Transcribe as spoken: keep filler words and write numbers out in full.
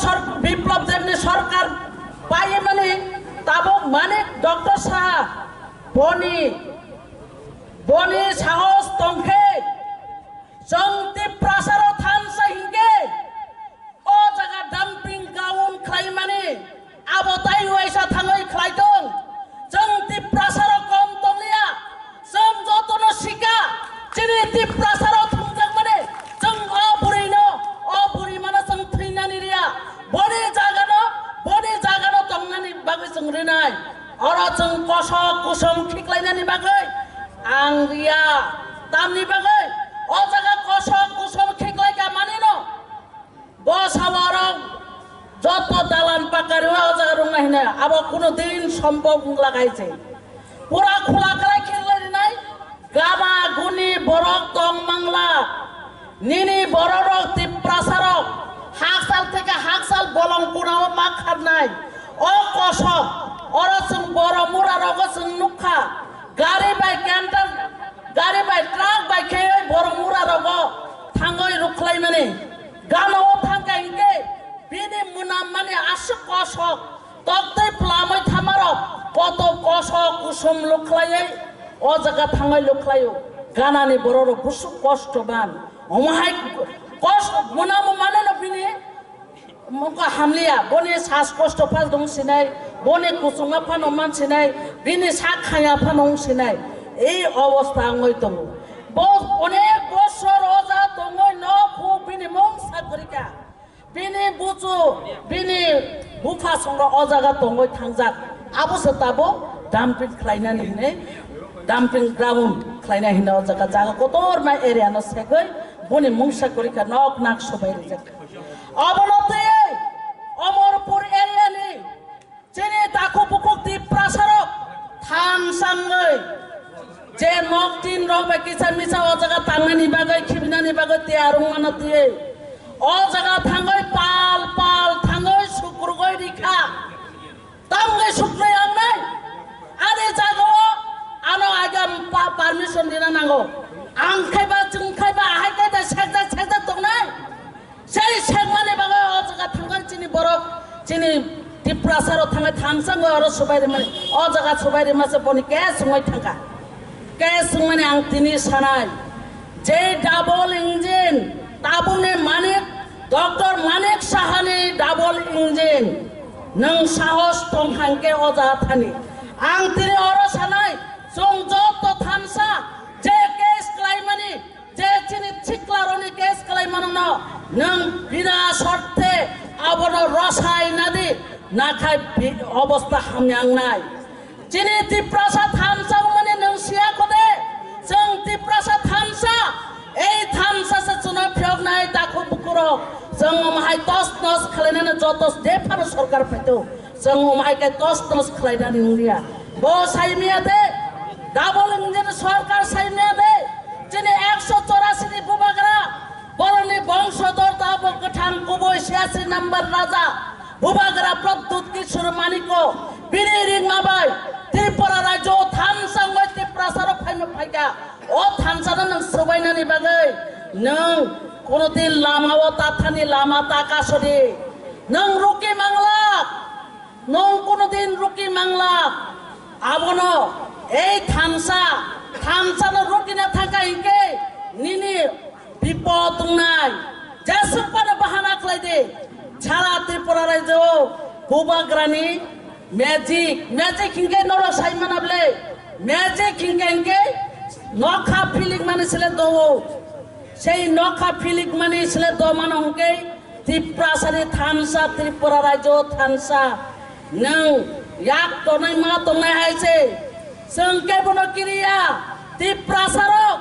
Sor-, Biplab Debni sorkar paimani tabuk Manik Doctor Saha boni, boni sahos tongkhe chwng Tiprasarok thansa hinkhe o jaga dumping ground khlaimani abo tai uaisa thangwi khlai tong. Chwng Tiprasarok kom tongliya. Chwng jotono sika, chini Tiprasarok thwngjakmani, chwng o bwrwino, o bwrwimano chwng thwinani riya. Boni jagano, boni jagano tongnani bagwi chwng rinai. Oro chwng kosok kusom khiklainani bagwi ang riya. Tamni bagwi o jaga kosok kusom khiklaika manino. Bo sawarok joto dalan pakari o jaga rwngna hinwi abo kuno din sombhob wngla kaise. Pura khula khlai khe wngla rinai gana guni borok tong mangla. Nini bororok Tiprasarok haksal theke haksal bolong kunao ma kharnai. O kosok oro chwng borok murarogo chwng nukha. Gari bai canter, gari bai truck bai khe borok murarogo thangwi rwkhlaimani. Gana o thangkha hinkhe bini mwnammani aswk kosok, toktwi plamwi thamarok kotor kosok kusom lukhlaiwi o jaga thangwi lukhlaio. Ganani bororok busuk kosto ban. Omo hai kosto mwnamo maneno bini mungko hamliya, boni sas kosto phano wng sinai, boni kuchukma phano man sinai, bini sak khaya phano wng sinai. Ei obostha wngwi tongo. Bo onek bosor o jaga tongwi nok huk bini mung sakrika. Bini buchu, bini bupha songo o jaga tongwi thangjak. Abo se tabo dumping khlainani hinwi, dumping ground khlaina hinwi o jaga, jaga kotorma area no segwi boni mungsa kwrwikha nok nak subai rijak. Abono twiwi Omorpur area ni chini takhuk bukhuk Tiprasarok thansangwi je nok tin rok bai kisa misa o jaga tangnani bagwi khibinani bagwi tiyar wngmano twiwi o jaga thangwi pal pal thangwi sukrugwi rikha. Tamni suknai ang nai. Ani jagao ano agam pa-, permission dina nango. Ang khaiba, chwng khaiba, ahai khe da sekjak, sekjak tongnai. Sei sekmani bagwi o jaga thangkha chini borok, chini Tiprasarok thangkha thansa wngwi oro subai rimani. O jaga subai rima se boni case wngwi thangkha. Case wngmani ang tini sanai. Je double engine, tabukni Manik, Doctor Manik Sahani double engine. Nwng sahos tongkha hinkhe o jaga thani. Ang tini oro sanai, chwng joto thansa je case khlaimani, je chini siklarokni case khlaimano no, nwng bina sorte abono rosai nadi, nakhai bi-, obostha hamya wngnai. Chini Tiprasa thansa wngmani nwng siya kode? Chwng Tiprasa thansa, ei thansa se chwngno phiyoknai takhuk bukhurok. Chwng omo hai tos nos khlainani joto jephano sorkar phaito, chwng omo hai khe tos nos khlainani wngya. Bo saimya de, double engine sorkar saimya de, chini ekso chorasi ni bubagra, boroni bongso dor ta bo kwthang kubui siyasi number raja. Bubagra Pradyut Kishore Manikko bini ringma bai Tripura rajyo thansa wngwi Tiprasarok phaima phaikha. O thansano nwng swbainani bagwi nwng kono din lamao tathani lama ta kasodi. Nwng ruki mangla, nwng kono din ruki mangla. Abono ei thansa, thansano rukina thangkha hinkhe nini bipot wngnai. Jesuk phano bahana khlai di. Sara Tripura rajyo bubagrani magic, magic hinkhe norok sai mana ble. Magic hinkhe hinkhe nokha philik mani sile do. Sei nokha philik mani sile do mano hinkhe Tiprasani thansa, Tripura rajyo thansa. Nwng yak tongnai ma tongnai hai se. Chwng kebono kiriya. Tiprasarok